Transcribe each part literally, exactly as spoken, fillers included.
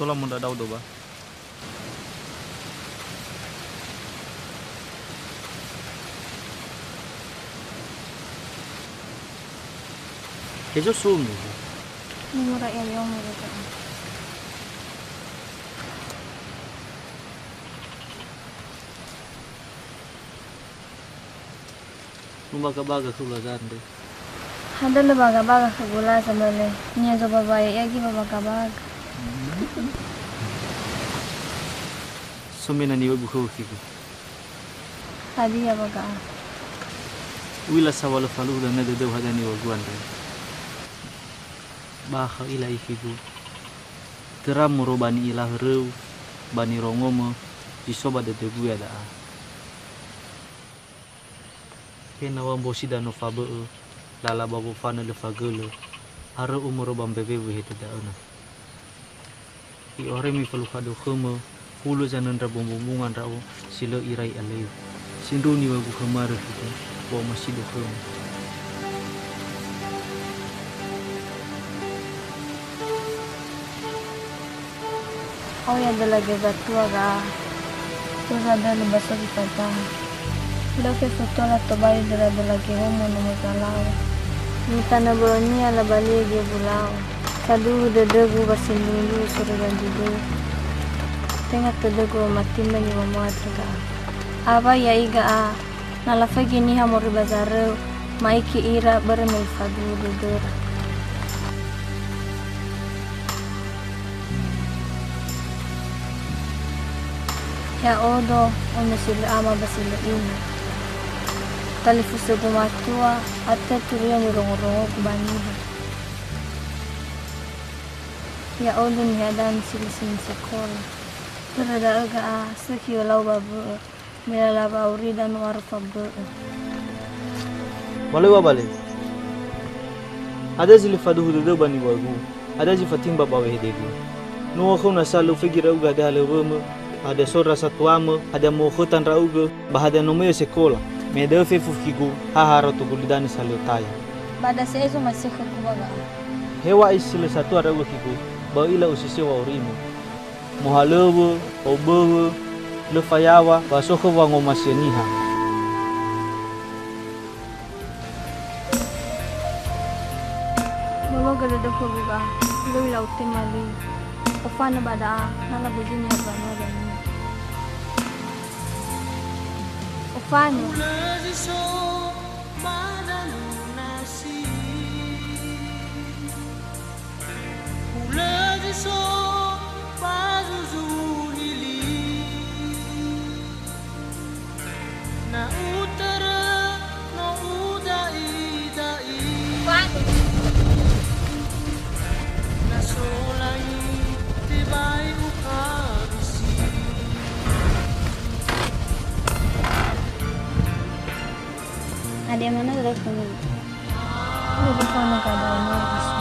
Tola mondra dau do ba. Hezo sumi. Nomora ia yong mereka. Nubaga-baga khöu Lazar nde. Hadia lö baga-baga khögu Lazar, bale niha zobabae ia gi ba baga-baga. Somena niŵa'ögu khöu khigu. Hadia baga a? U'ila sa wa lö faluhu dania dödöu hadia niŵa'ögu andre. Bakha u'ila i khigu. Töra moroi ba ni'ila höröu, ba nirongomö, zi so ba dödögu ia da'a. He na wa mbosi danö fabö'ö, lala ba wofanö lö fagölö, aröu'ö moroi ba mbewe wehede da'ö na. I'ohe mifalukhadö khömö, hulö zanöndra bombonga ndra'o si lö irai aleu. Sindruhu niŵa'ögu khöma rökhögu, wa'omasido khömö. Oya döla ge zatua ga'a. Tuza dölu ba so gifataha. Lö fefu tola tobali döla-döla ge homo nomo zalaŵa. Nitanö bö'önia labalie ge wulaŵa. Saduhu dödögu ba sindruhundruhu soroi ba ndrödögu. Tenga tödögu wamati mbangi wamoa dödöga. Awai ya'i ga'a. Na lafaigi niha moroi ba zaröu, ma'iki ira börö me faduhu dödöra. Ya'odo, ono si lö ama ba si lö ina. Talifusögu matua, atö turia mirongo-rongogu ba niha. Ya'odo niha da'ö si lö sekola. Börö da'ö ga'a, sökhi ölau ba bö'ö. Me lala wa'aurida no arö fabö'ö. Wa lö u'abale. Hadia zi lö faduhu dödöu ba niŵa'ögu, hadia zi fatimba ba wehedegu. No okhöu nasa lö ufegi ndra'ugö hadia halöŵömö, hadia so ndra satuamö, hadia mo'okhöta ndra'ugö, ba hadia no möi ösekola, me da'ö fefu khigu, ha harauto gulidanö sa lö taya. Ba da'ö si ezo masökhögu ba ga'a. Heŵa'ae si lö satua ndra'ugö khigu, ba ö'ila usise wa'auri'imö. Mohalöŵö, oböwö, lö fayaŵa, ba so khöu wangomasi'ö niha. Bologö dödöu khögu ga'a, lö u'ila utema li. Ofanö ba da'a, na labözi niha mbanua dania. Ofanö. Hulö zi so ba dalu nasi. Hulö zi so ba zuzu hili. Na utörö no uda'ida'i. Na so langi tebai uhabisi. Hadia manö da'ö khömi? U'ofa no gadawa no Yesu.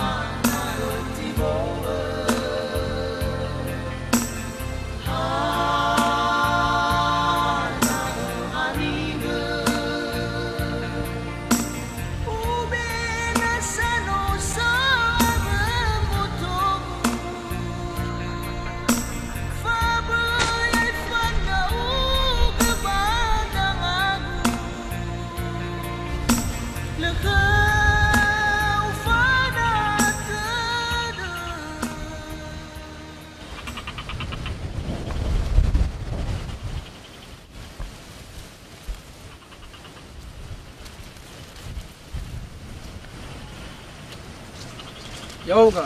Ya'oga.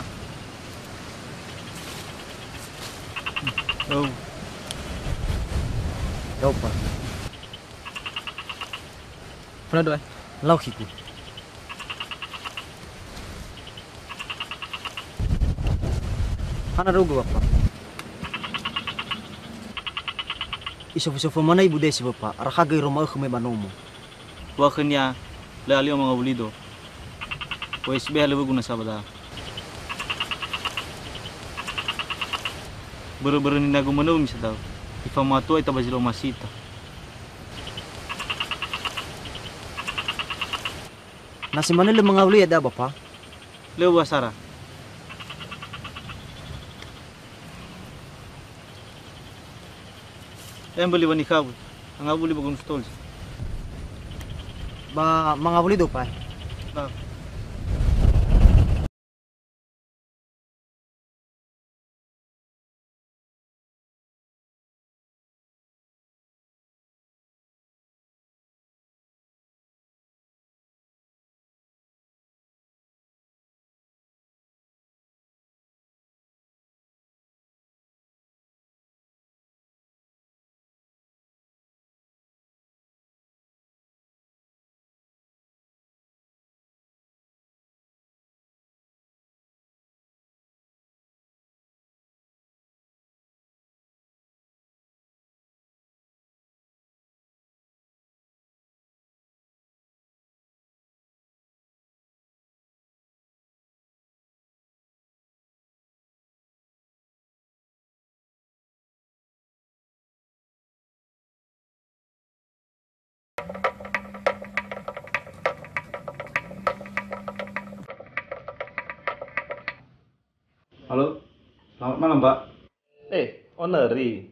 Ya'o. Ya'o, Pa. Funa do'e. Lau khiku. Hana ndra'ugö, Bapa? Isofo-sofo manö ibu desi, Bapa, arakha göi iro ma'ökhö me ba nomo. Wa khönia, lö alio mangawulido. Wa isibeha lö wögu nasa ba da'a. Börö-börö ninagu manö wö misadao. Ifamatua ita ba zi lö omasita. Na si manö lö mangawuli ya'aga, Bapa? Lö wa sara. Embeli wani kabu. Angabuli ba Gunung Stoli. Ba mangawuli do pae. Ba. Halo, selamat malam, Pak. Eh, Oneri.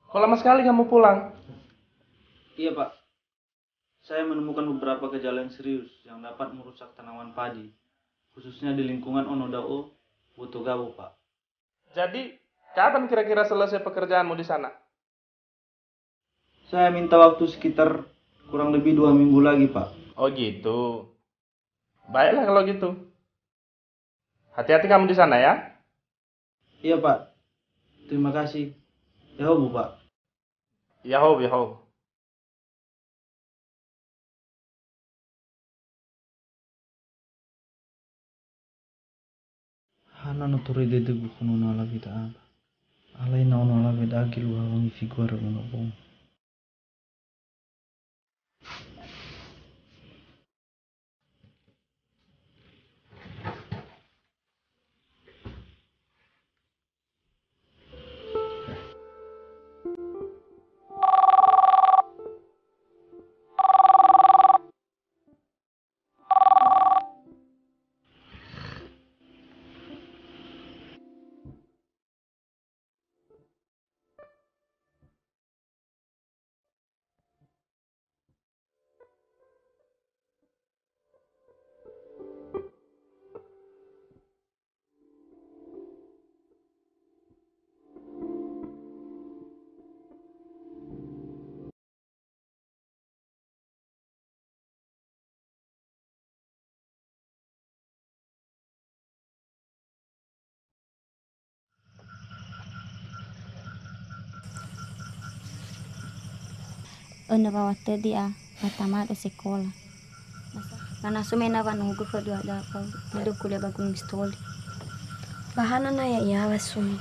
Kok lama sekali kamu pulang? Iya, Pak. Saya menemukan beberapa gejala yang serius yang dapat merusak tanaman padi, khususnya di lingkungan Ono Dao, Woto Gabo, Pak. Jadi, kapan kira-kira selesai pekerjaanmu di sana? Saya minta waktu sekitar kurang lebih dua minggu lagi, Pak. Oh gitu. Baiklah kalau gitu. Hati-hati kamu di sana ya. Iya, Pak. Terima kasih. Ya'ahowu, Pak. Ya'ahowu, ya'ahowu. Hana no toröi dödögu khö nono alawe da'a. Alai na ono alawe da'a geluha wangi figua ra bonga-bonga. Önö wa wa tödi a, ba tama'ö sekola. Na, na so mena wa nuhugu khö dua dapa, mendung kuliah ba Gunung Stoli. Ba hana na ya'ia, wa Sumi?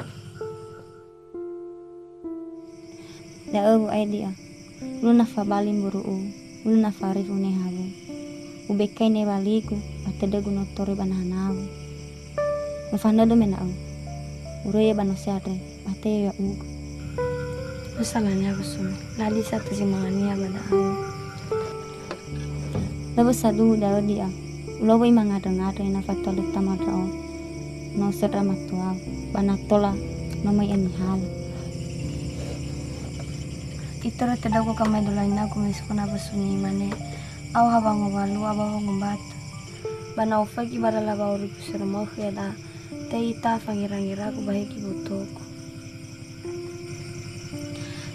Da'ö wu'ae di'a. Ulu na fabali mburu'u, ulu na farifu nehawu. Ubekai ne waligu, ba tödögu no toröi ba nahanawu. Ufanödu mena'ö. Uröi ba nose andre, ba teye ya'ugu. Usalania, wa Sumi. Lali sa tö zi mangania ba da'agu. Lö wösa duhu da'ö di'a. Ulau wöi mangandrö-ngandrö ena'ö fatua lö tama ndra'o. No söndra matuau, ba na tola no möi enihalö. Itörö tödögu gamaedola inagu me sukuna ba Sumi imane, "Au ha wangowalu, au ha wangombata. Ba na ofögi ba lala wa'aurigu sörömökhö yada'a, te ita fangira-ngiragu ba hegi botogu."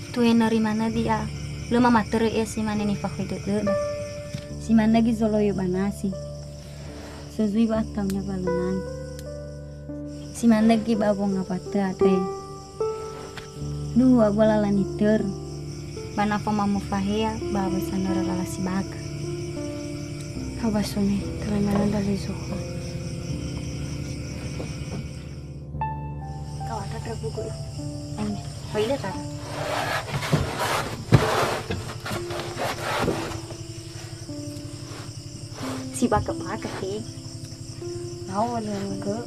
Tuhenöri manö di'a, lö mamatörö ia si mane nifakhoi dödöda. Si manö göi zoloyo ba nasi. Sozui wa'ataunia wa lö nangi. Si manö göi ba wonga wa tö andre. Duhu abua lala nitörö. Ba na foma mufahea, ba awö sanörö lala si bakha. Hawa Sumi, tala manö ndra li zokho. Kau ada terbuku ya? Ini. Oh, ini kan? Si bakha-bakha sih. Mau ni ke?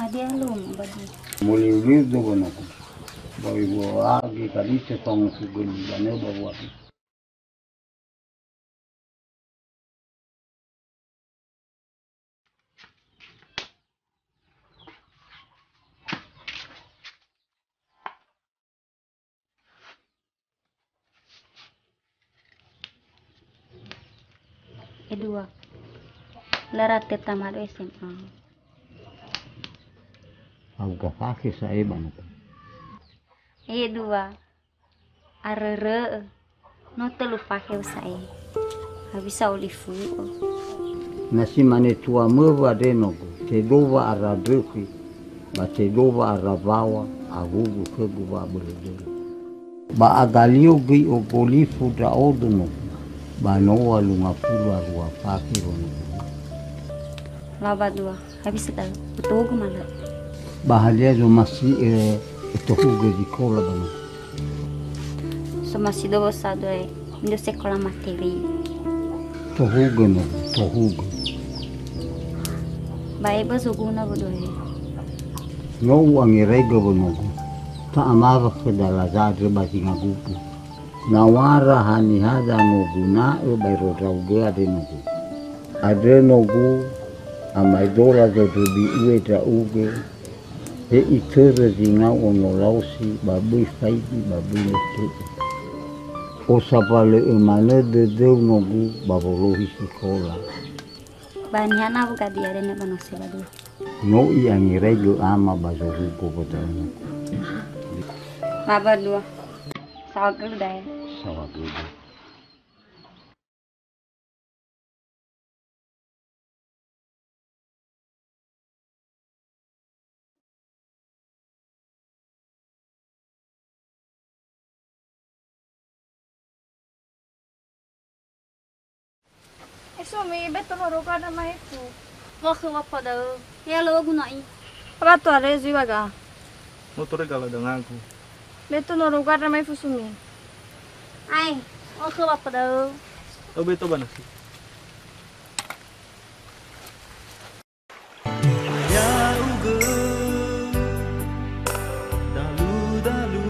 Hadia lom ba di. Moliu-liu do ba nogu. Ba ibu agi kalite fangu sugeni ba neu ba buati. Edua. Lara teta madu S M A. Au gafake sa'e ba nogu. Edua. Arörö'ö, no tölu fakhe usa'e. Hawisa olifu'ö. Na si mane tuamöwö andre nogu, tedo wa'ara ndröfi, ba tedo wa'ara mbaŵa, awuwu khögu wa'abölö-bölö. Ba agalio göi ogolifu ndra'odo nogu, ba no ŵalunga fulu a rua fakhe wonogu. Laŵa dua. Habis da'ö, utohugö malö. Ba hadia zomasi, eh, etohugö zikola ba nogu? Somasi dowo sa dua, eh, indo sekola materi. Tohugö nogu, tohugö. Ba eba zoguna ba dua, eh. No u'angeraigö ba nogu. Ta'amawa khö dalaza andre ba zinga gugu. Nawara haniha zangoguna'ö baero ndra'ugö andre nogu. Andrö nogu, amaedola zondrömbi'ö ndra'ugö, he itörö zinga ono laosi ba böi faigi ba böi lete'e. Osambalö'ö manö dödöu nogu ba wolohi sikola. Ba niha na wogadia dene ba nose ba dua. No i'angeraigö ama ba zorugo ba da'ö nogu. Ba ba dua. Saohagölö da'e. Saohagölö. E Sumi, beto no roga na mahefu. Wa khö wa pada'ö. Ya lo guna'i. Wa to are zui waga. No tore gala dangagu. Beto no roga na mahefu Sumi. Ai, wa khö wa pada'ö. Lo beto ba nasi. Ya'ugö dalu-dalu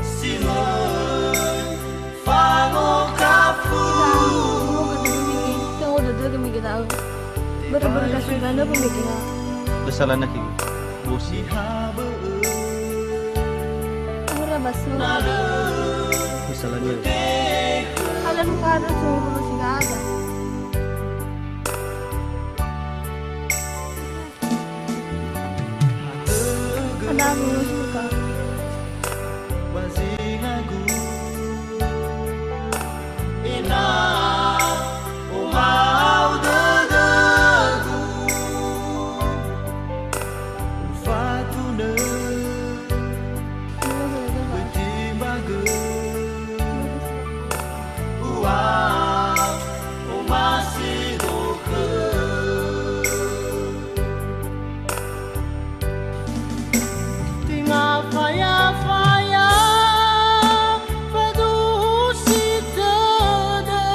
si möi fangokafu. Tengo dödögö mege da'ö. Börö-börö gasuganö pun mege ha. Besalana ki bosi. Mura basu. Besalana. Ada luka ada suruh bosi gada. Ada ngurus buka. Ua, omasi dokhö. Tenga faya-faya, faduhu si tödö,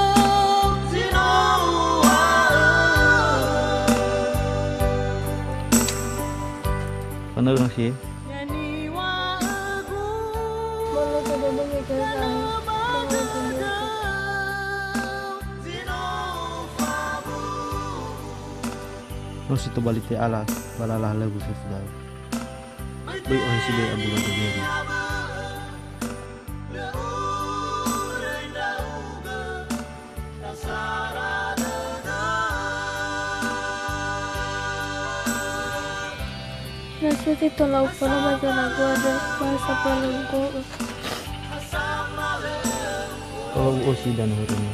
si no uŵa'ö. Fanaurang si. No si tobali te'ala, ba lala halögu fefu da'ö. Böi ohe sibai ambula dödögu. Rasul si tola ufola ba zalagu andrö, ba sapalönggo'ö. Tola u'osi danö hörömö.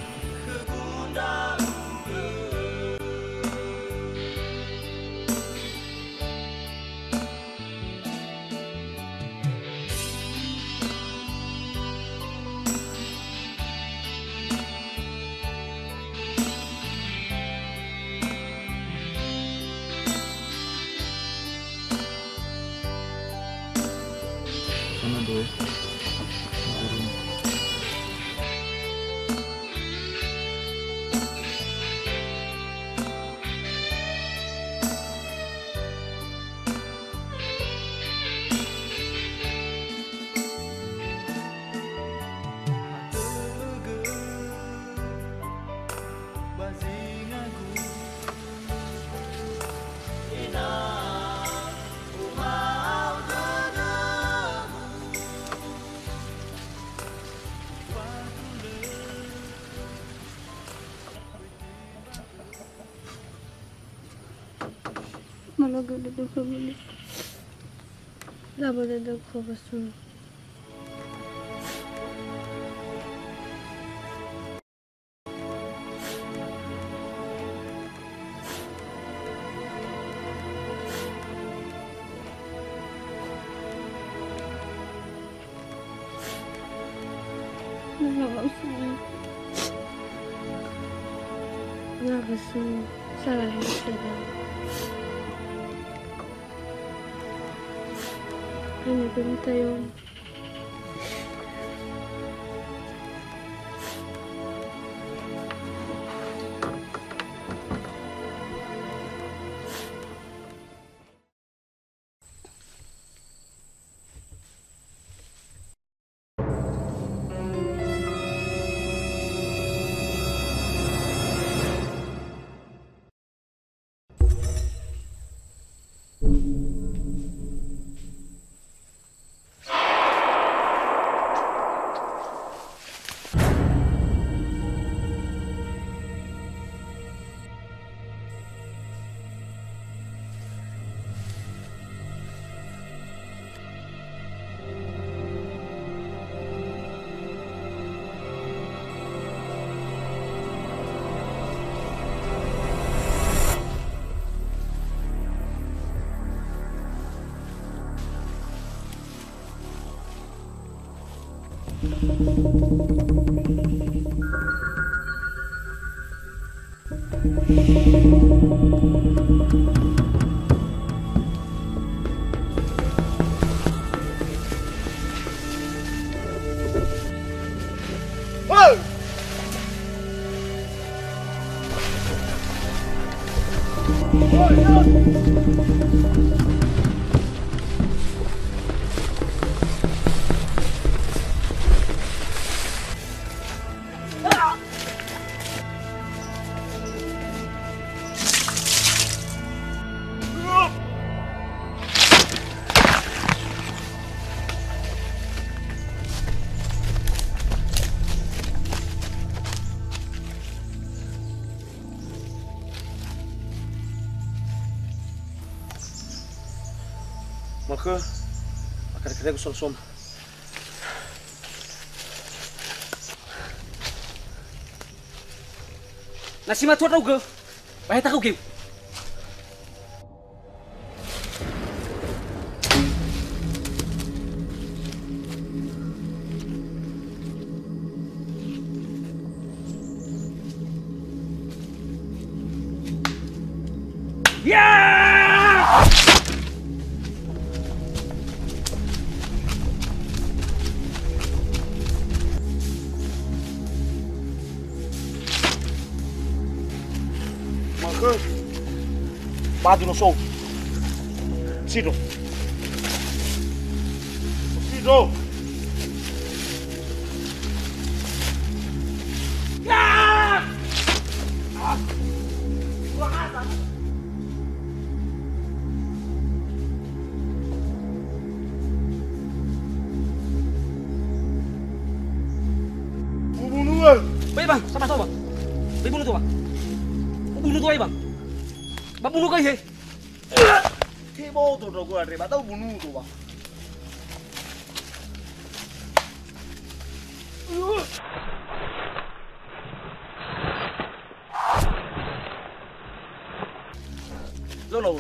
Sana dulu. Lagu duduk ke mana? Lagu duduk ke mana? Nggak usah. Nggak usah. Salah ya, salah. Ini belum tayo. Maka, akan kerja ku som-som. Na si matua ndra'ugö, ba he takhöu geu. Maka, badu no so. Sido. Sido. Ubunu'ö. Baik, Bang. Sabar, sabar, Bang. Baik, bunuh tu, Bang. Ubunu'ö tu, Bang. Ba bunuh kai he? He boto ndra'ugö andre, ba ta'ubunu'ö tu, Bang. Lolo.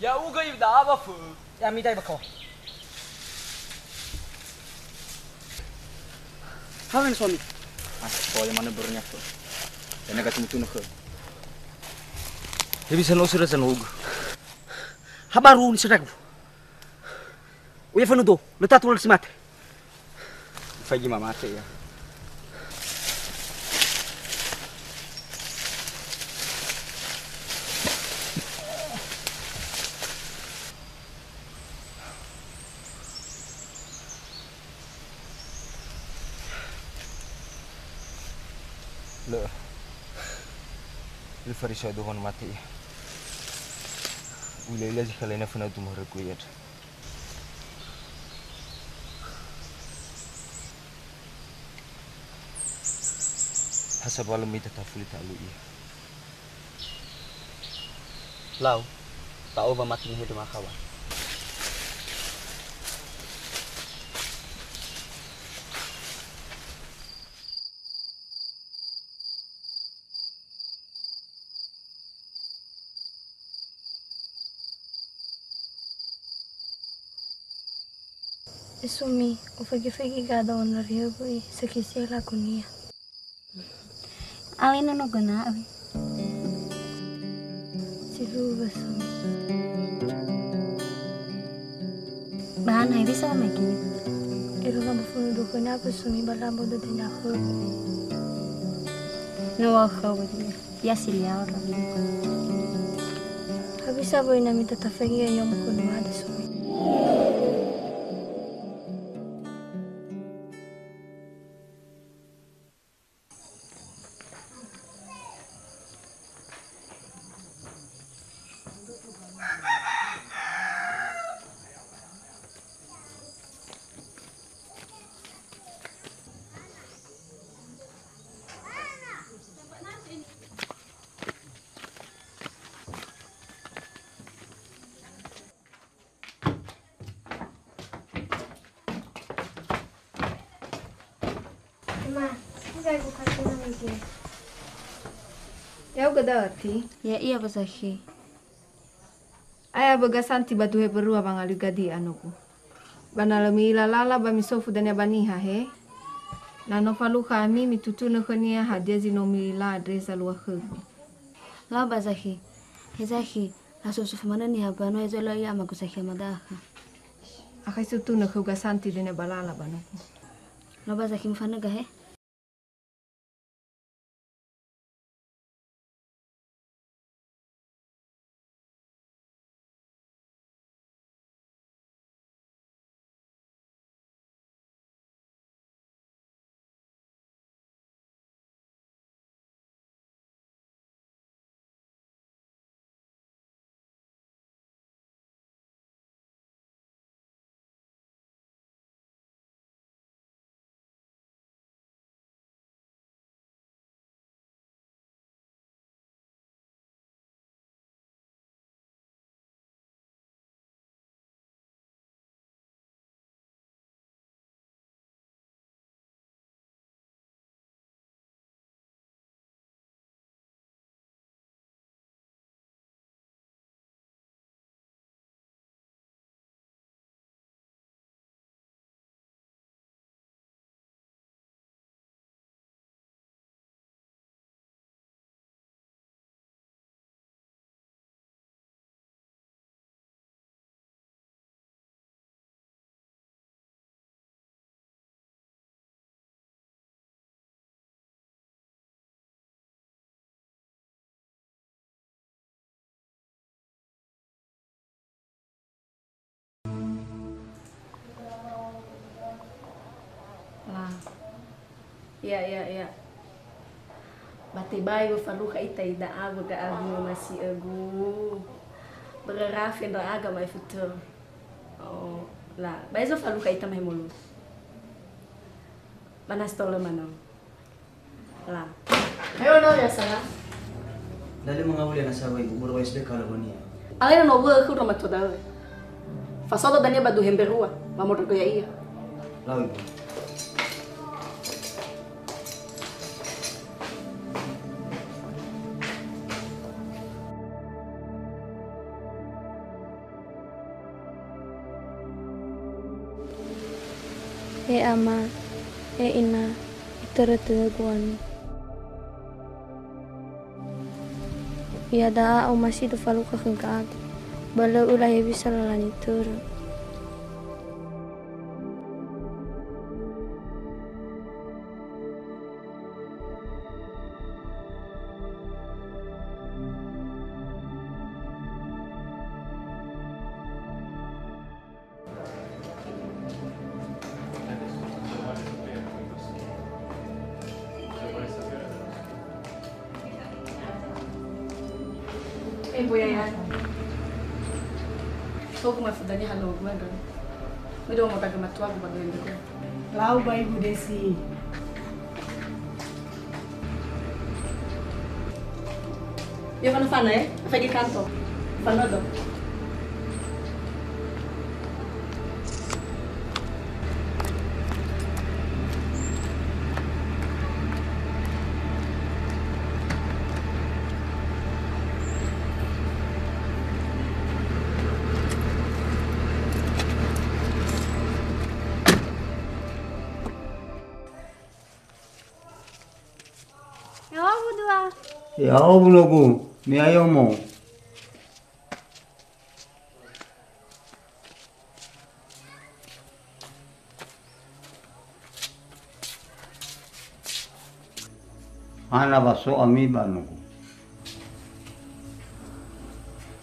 Ya'ugö ida'a wa fö'ö. Ya, midai ba kawa. Hawö na suami? Ah, soalnya mana barunya fö'ö. Dania gatu mutu na khö. Ya bisa no sudah sanogu. Habaru ni sadagu. Uya fanudo, lö tatu lö si mate. Faigi mamate ia. Lö. Lö farisa dohon mate ia. Uila-ila zi khalaina fana tu maharagu ia. Ha sabalö mita tafuli ta'alu ia. Lau, ta'owa mati ngehe dema kawan. Esumi, ufege-fege gada onoriagu i sakisi lakunia. Alena no gona awi. Siluba sumi. Bahan hai bisa magi. Ero lamba funu dukun aku sumi balamba do dina khögu. No wa khögu dia. Ya siliau lagi. Habis apa ina minta tafegi ya yang mukun ada sumi. Ma, ugai bukati na mege. Ya'ugö da'ö ti? Ya'ia ba zakhi. Aya böga santi ba duhe berua wangalui gadi anogu. Ba na lö mi'ila lala ba misofu dania ba niha he. Na no falukha ami mitutunö khönia hadia zi no mi'ila andre zalua khögu. Lau ba zakhi. He zakhi, lasofu-sofu manö niha ba no ezo lö ia amagu zakhi amada akha. Akha isutunö khöu gasanti dania ba lala ba nogu. Lau ba zakhi mufanö gahe. La. Ya, ya, ya. Ba tebai wö falukha ita ida'a wö ga'a gungo masi'ögu. Börö rafe ndra'aga ma'e futur. Oh, la. Ba ezo falukha ita mahemolu. Ba nasi tolö manö. La. Ayo, na biasa, la. Dali mangawuli ana sawa ibu, umur S D kalau dunia. Alena no wö khöu roma to dawe. Fasodo dania ba duhe mberua, ba mondrogö ya'ia. Lau ibu. He ama, he ina, itörö tödögu ami. Iada'a omasido falukha khö ndra'aga, ba lö u'ila hewisa lala nitörö. Eh, boya ya. Togu mafudani halogu andro. Mido mau taga matuagu ba gende ko. Lau ba Ibu Desi. Ya, fana-fana, eh? Faigi kanto. Fana do. Ya'ahowu dua. Ya'ahowu nogu, mi'ayomo. Hana wa so ami ba nogu.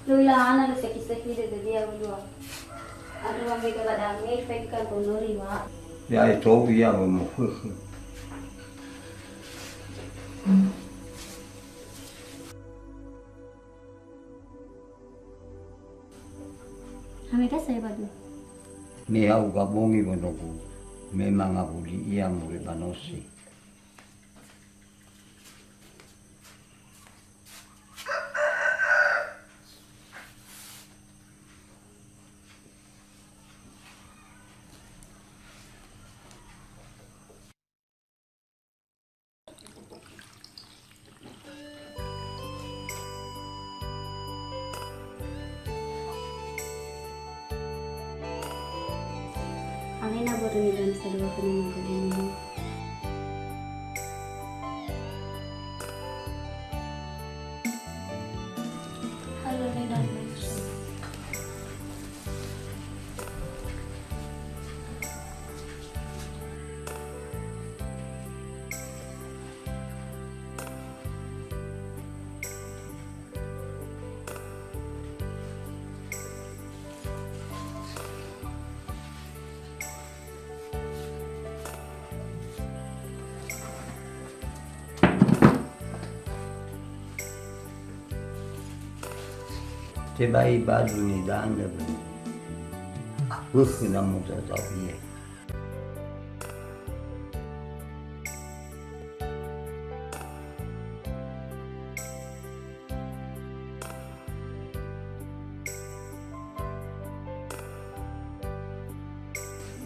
Lö u'ila hana lö seki-seki dödönia ulua. Andrö wa mega ba dange, faigi kanto nöri wa. Ya'e tou ia wa mokhökhö. Hamega saya badu. Niha uga bongi wonogu, me mangawuli ia moroi ba nosi. Alena börö nidan sadua khöna manggabe nini. Halo, Nedan. Tebai badu nidanö, bökhö na mudadao ia.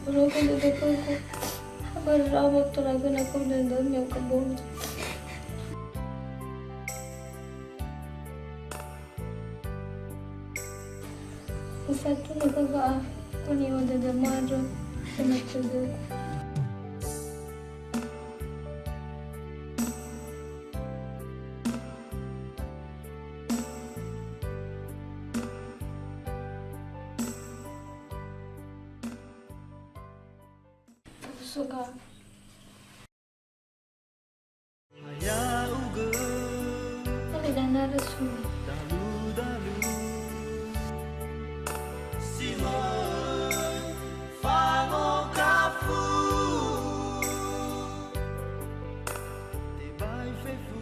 Bolo'ö dödö khögu, ha ba ndra'o waktu raga na khöu dödömi, okö bongi. Usatu na gaga a, kuni wa dödö maro, kena dödö. Suka. Ya'ugö. Ada dana resu. Dalu-dalu. Si möi fangokafu. Tebai fefu.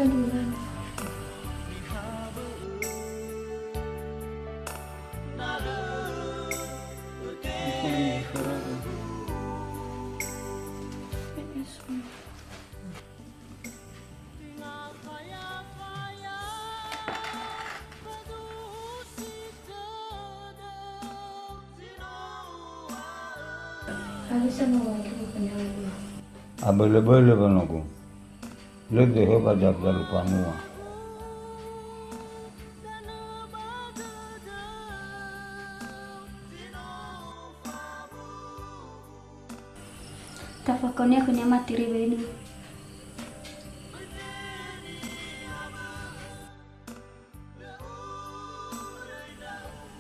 Aduh. Abölö-bölö wanogu. Lö döhö ba daludalu mbanua. Tafakaonia khönia matiri wenu.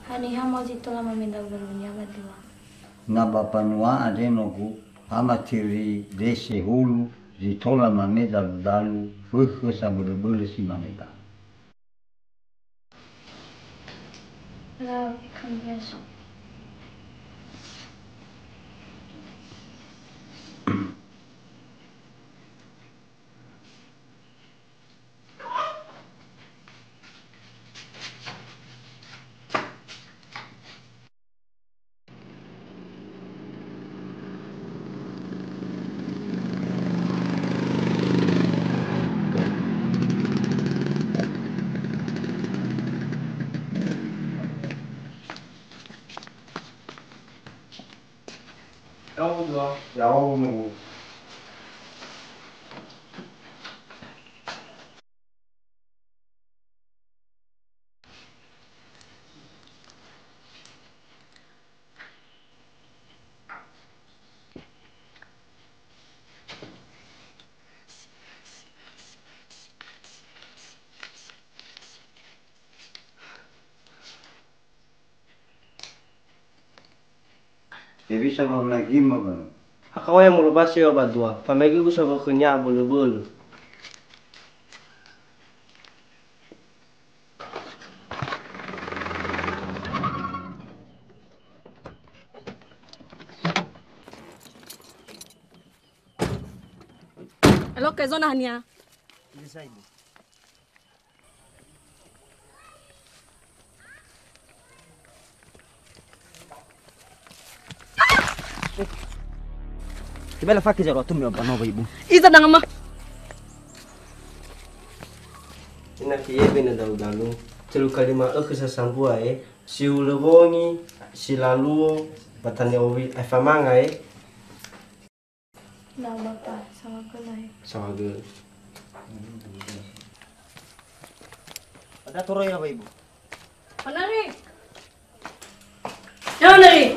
Haniha ma zi tola mameda udalunia ba dua? Na ba mbanua andre nogu, ha matiri dese hulu zi tola mame dalu-dalu, bökhö sabölö-bölö si mame dalu. Lau, ikan biasa. Hewisa wamagima bana. Akawa ya mulubasi wa badua, famegi gusa khönia bölö-bölö. Alo, ke zona hania? Tebela fakhe zaro atumi ba noba ibu. Iza danga ma. Ina kiye bena dalu-dalu. Telu kali ma ökhö sasambua e. Si hulö wongi, si laluo, ba tane owi, aefa manga e. Na bapa, sawagö lai. Sawagö. Ada toro ya, Bapak Ibu. Honari. Ya, Honari.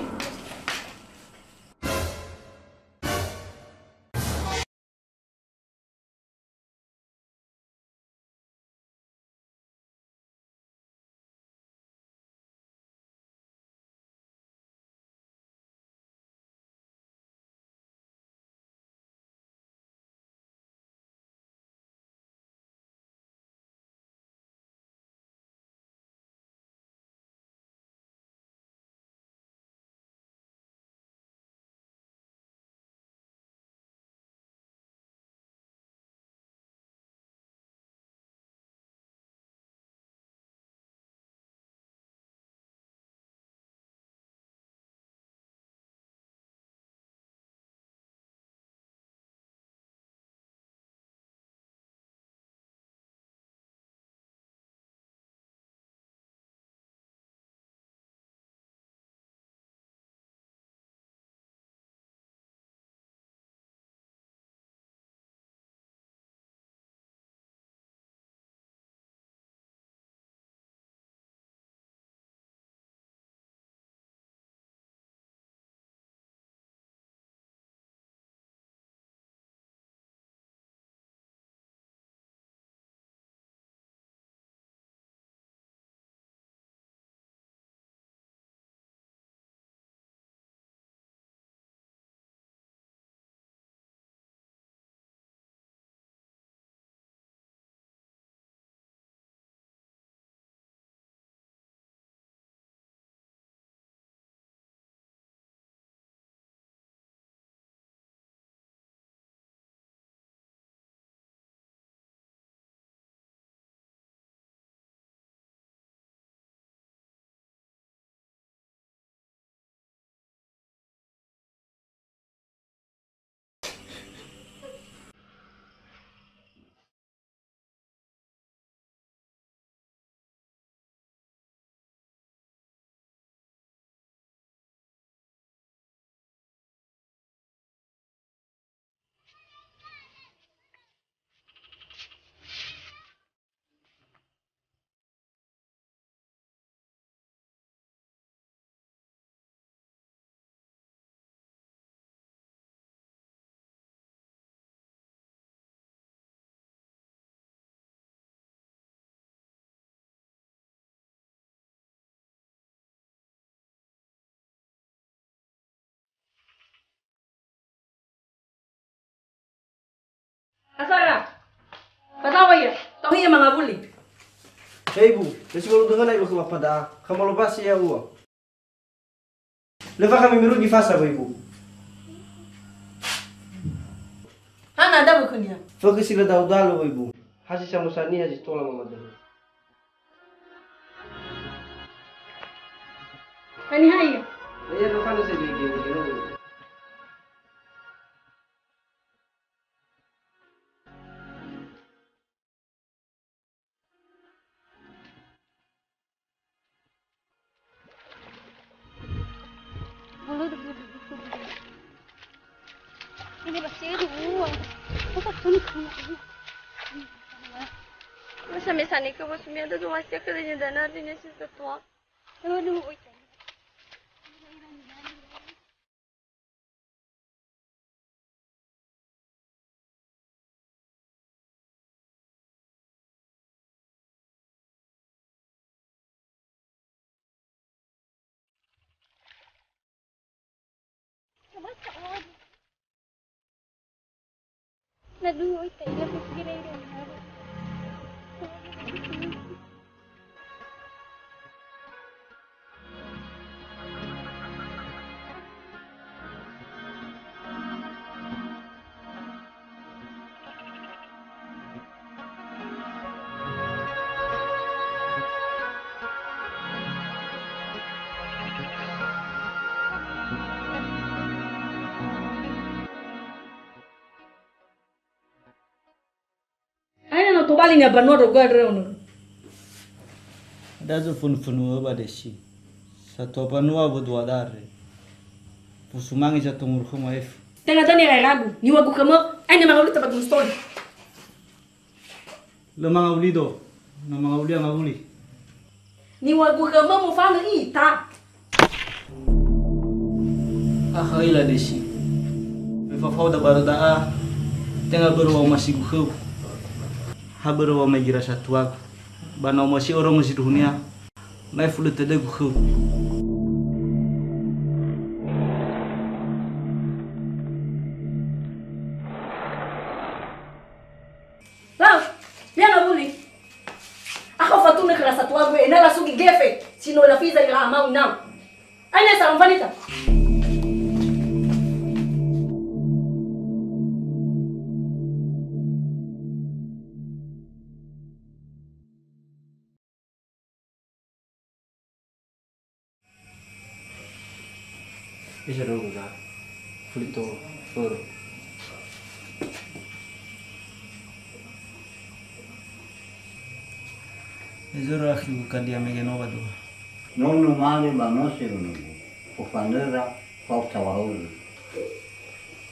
Sara. Fatawa ia. Tau ia mangawuli. Hei, Bu, lesi walu dengana iba ke bapa da'a. Kamalobasi ya, ua. Leva kami merugi fasa, Ibu. Hana ada bukunya. Fakasi la dalu-dalu, Ibu. Hasi sama sani, hasi tola mama dulu. Tani hai. Ya, ya, lo fana saya di, di, di, di. Ini pasti itu uang. Apa pun kamu? Masa mesani ke bos mi ada tu masih kerjanya dana artinya sih ketua. Aduh, oi. Na duhö ita ira fusira ira. Aina no tobali niha banua ndra gua ndra ono. Dazu funu-funu ba desi. Satua banua ba dua dare. Fusumangi satu ngurukhu maefu. Tenga dani rai rabu, niwagu khömö, aina mangawuli ta ba gumustoli. Lö mangawuli do, na mangawuli angawuli. Niwagu khömö mufanö ita. Akha ila desi. Me fafau da barö da'a, tenga börö wa'omasigu khöu. Ha börö wa'omaigi ra satuagu. Ba na omasi orongo sindruhunia, maefu lö tödögu khöu. Lau, lia ngawuli. Akha ufatunö khöra satuagu ena'ö lasugi gefe, si no lafiza ira amau inau. Aina sa umfanita. Bisa dulu kita kulit tuh fur. Ezoro akhi bukan dia mege no ba dua. Nono male ba nose unugu. Ufanöra fau tawaulu.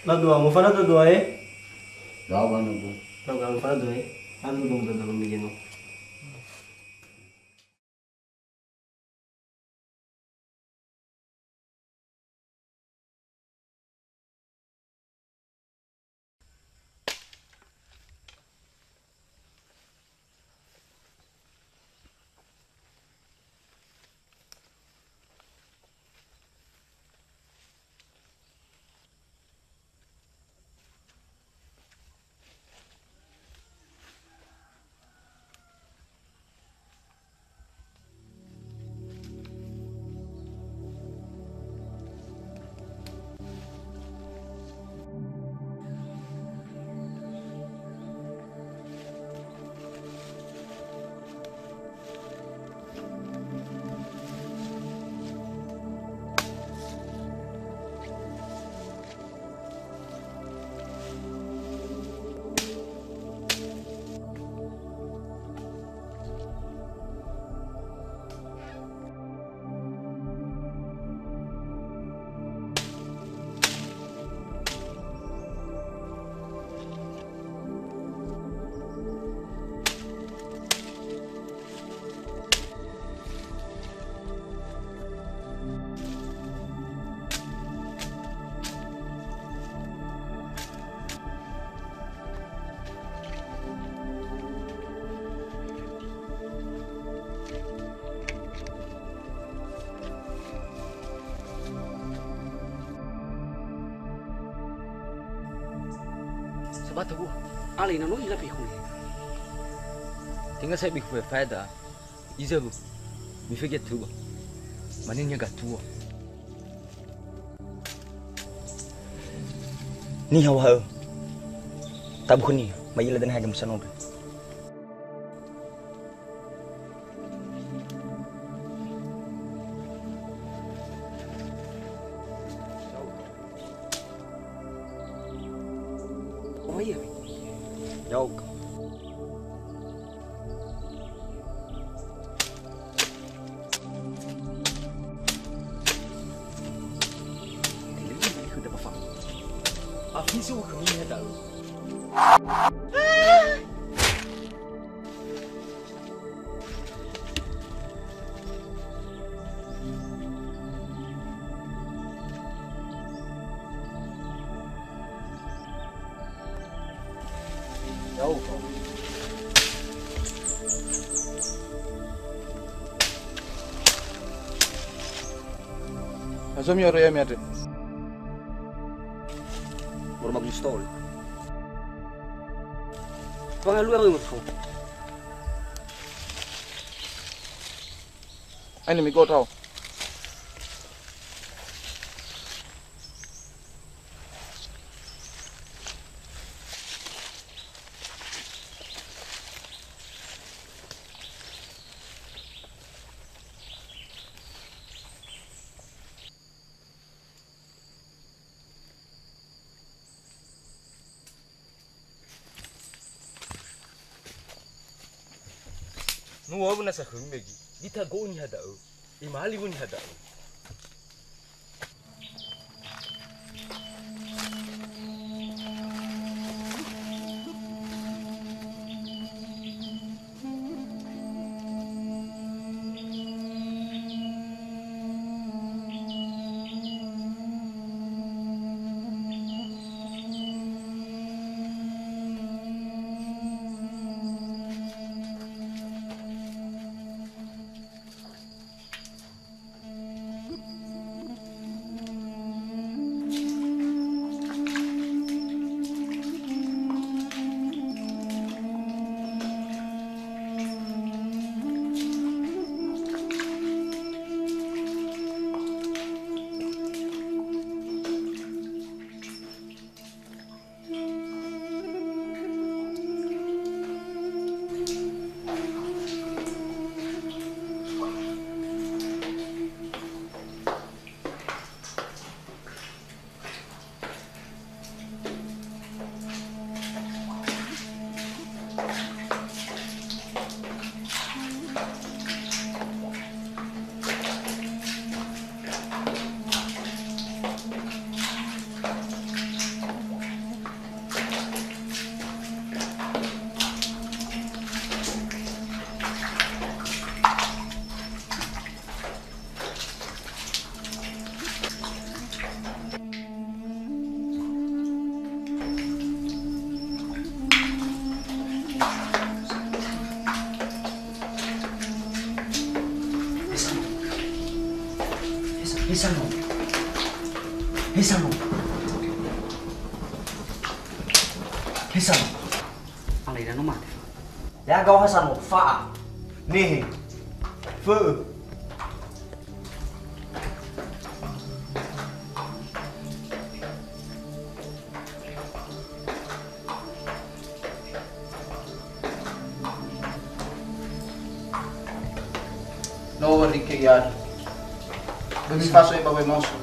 Ba dua, mufana dua dua, eh? Dua ba nugu. Ba dua, mufana dua, eh? Anu dong dua dua mege no. Sebata gua. Alai na no ila fekhule. Tenga sai bikhule faeda. Iza bu. Mifege tuba. Mane nya gatua. Niha waha'ö. Tabu khönia, ma'ila dania hadia musanondra. Oh iya, yuk. Afisi wa khömi ha da'ö. Ya'o. Azo mi'oro ya'ami andre. Moroma Kristol. Pangalua röi mofo. Aine migo'o tao. Nu'ö nasa khömi megi, itago'ö niha da'ö, imali wö niha da'ö. Hesango. Hesango. Hesango. Alai na no mate. Ya gao Hesango, fa'a. Nehe. Fö'ö. No wörike iari. Böi mifaso'e ba wemoso.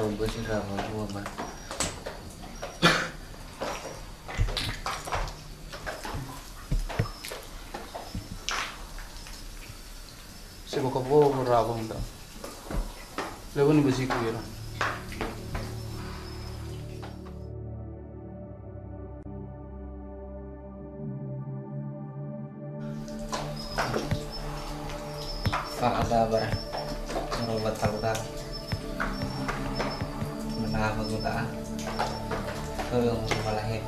Bösi ndrawa dua, Bang. Seboka bobo ndrawa, Bang. Lewani bösiku ira. Fa'ada bara. Roba tauda. Mena maguda. Ke mubalahe.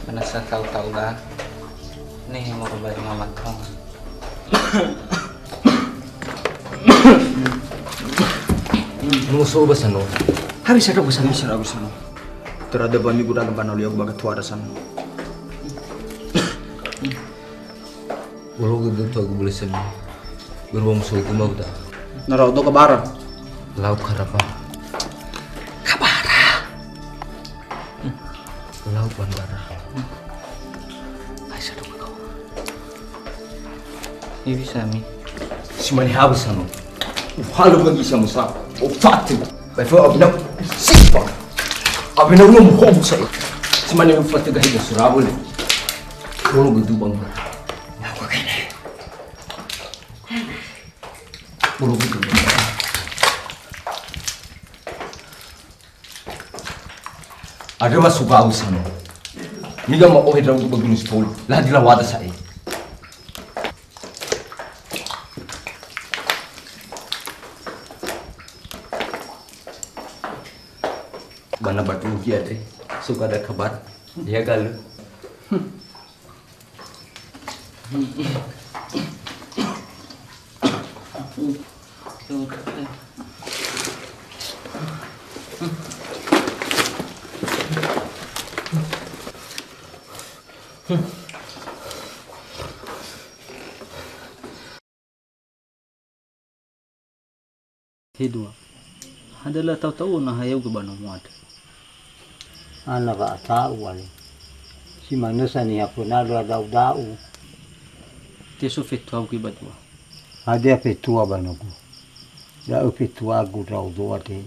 Penasa tau-tauda. Nih mau kembali mama tong. Muso ba sano. Habis ada ba sano. Habis ada ba sano. Terada ba migu dalam bana liagu baga tuada sano. Bolo gitu tuagu boleh sano. Berubah muso itu mau dah. Nara oto kabara. Lau karapa. Kabara. Lau bandara. Ai sadu kau. Ini bisa mi. Si mani habis sano. Uhalu bagi sama sa. Ufatu. Bai fo abinau. Sipa. Abinau ngom hobu sa. Si mani ufatu gahi bosura boleh. Bolo gitu bang. Aku kene. Bolo gitu. Ada masuk gau sana. Niga ma ohe draugu ba gunung sitolo. Lah di lawada sa'e. Bana batu ugi ade. Suka ada kabar. Ya galu. He dua. Hadia lö tau-tau na hayaugö ba nomo andrö. Ana wa'ata'u ale. Si manö sa niha föna lö ada'u-da'u. Teso fetuagu ba dua. Hadia fetua ba nogu? Da'ö fetuagu ndra'odo andre.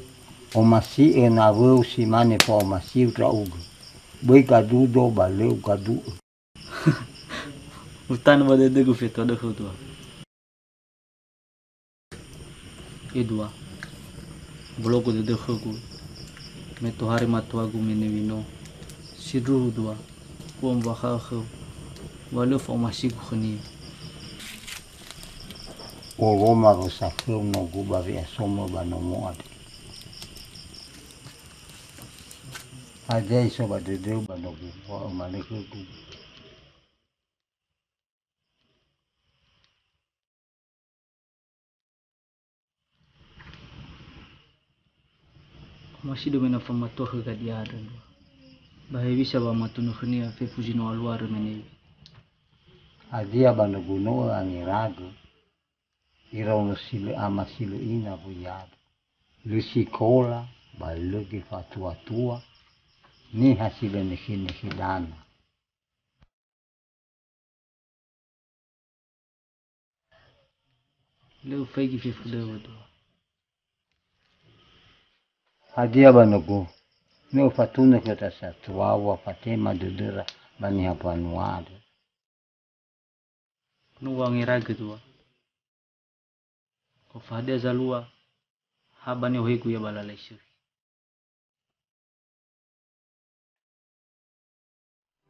Omasi'ö nawöu si mane fa'omasiu ndra'ugö. Böi gadudo ba lö ugadu'ö. Utanö ba dödögu fetua dökhö dua. E dua, bologu dödö khögu, me tohare matuagu mene wino, sindruhu dua, u'ombakha'ö khöu, wa lö fa'omasigu khönia. Oroma wösa khöu nogu ba we'asomö ba nomo andre. Hadia iso ba dödöu ba nogu, wa ömane khögu. Omasido me na famatua khö Gadiada ndrua. Ba hewisa wa matunö khönia fefu zi no aluarö menewi. Hadia ba nogu no'ö angeragö, iraono si lö ama si lö ina wuyada. Lö sikola, ba lö göi fatua-tua, niha si lö nekhe-nekhe dana. Lö ufaigi fefu döwö dua. Hadia ba nogu, me ufatunö khöda satua wa fatema dödöra ba niha mbanua andre. No u'angeragö dua. Ofahadia zalua, ha ba ni'ohegu ia ba lala isökhi.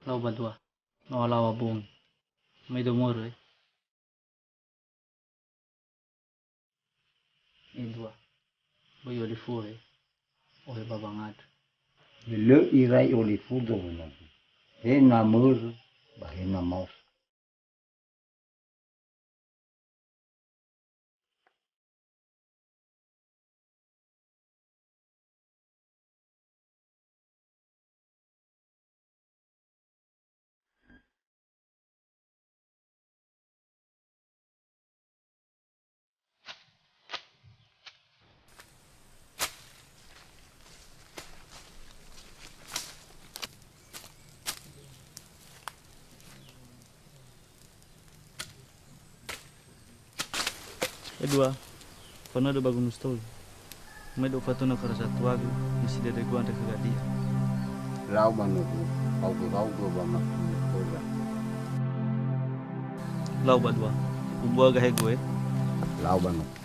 Lau ba dua, no alawa bongi. Mai domoro, e. E dua, böi olifure, ohe ba wangandrö. Lö irai olifu dowunagu. He na mörö, ba he na maoso. Dua, fanödö ba Gunung Sitoli. Mai do ufatuna khöra satuagu, me si dödögu andre khö Gadia. Lau ba nogu, haogö-haogö ba makhömi khöra. Lau ba dua, ubua gahe gue. Lau ba nogu.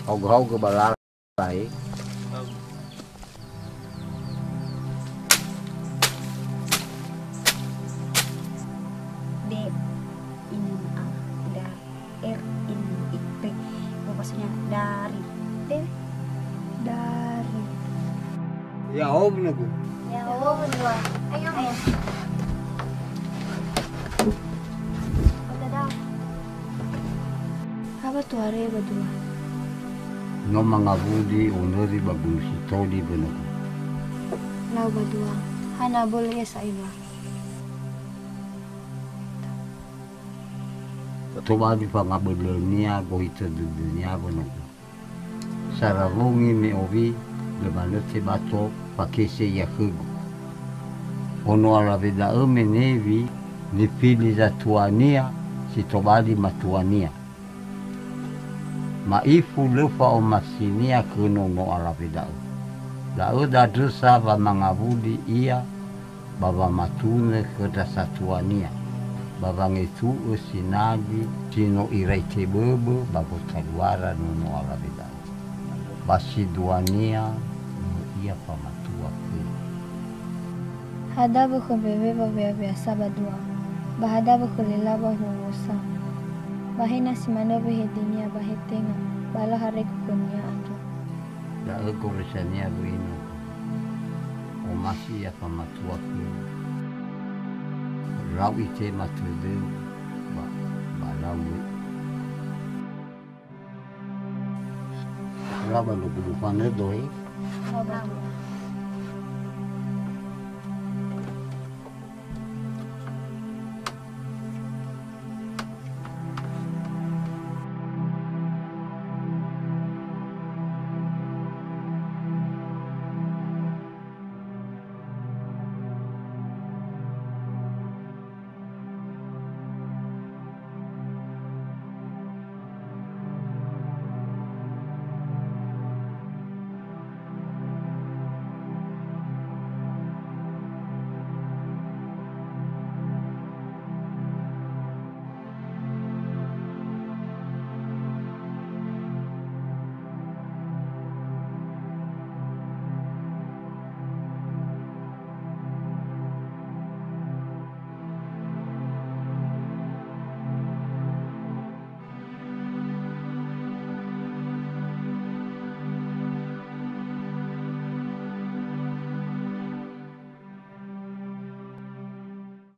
Haogö-haogö ba lala, eh. Lau. B, I, N, A, da. R, I, N, I, P. Apa maksudnya dari? Dari. Ya'o ba nogu. Ya'o ba dua. Ayo, ayo. Kota dah. Apa tuare ba dua? No mangawuli onöri ba Gunung Sitoli ba nogu. Lau ba dua. Hana böli esa iwa. Tobali fangabölönia gohitö dödönia ba nogu. Sara wongi me owi, lö manö tebato fakese ia khögu. Ono alawe da'ö me Newi nifili zatuania si tobali matuania. Ma'ifu lö fa'omasinia khö nono alawe da'ö. Da'ö dandrösa wa mangawuli ia ba wamatunö khö ndra satuania, ba wangetu'ö sinagi si no irai teböbö ba gotaluara nono alawe da'ö. Ba siduania, no ia famatua khögu. Hadia wökhö mbewe waweaweasa ba dua, ba hadia wökhö lelawa huwusa. Ba he na si manö wehedenia ba he tenga, ba lö haregu khönia andrö. Da'ö gorisania wöi nogu. Omasi ia famatua khöu. Lau itema tödöu ba, ba lau wöi. Lau ba nogu lufanö dohe.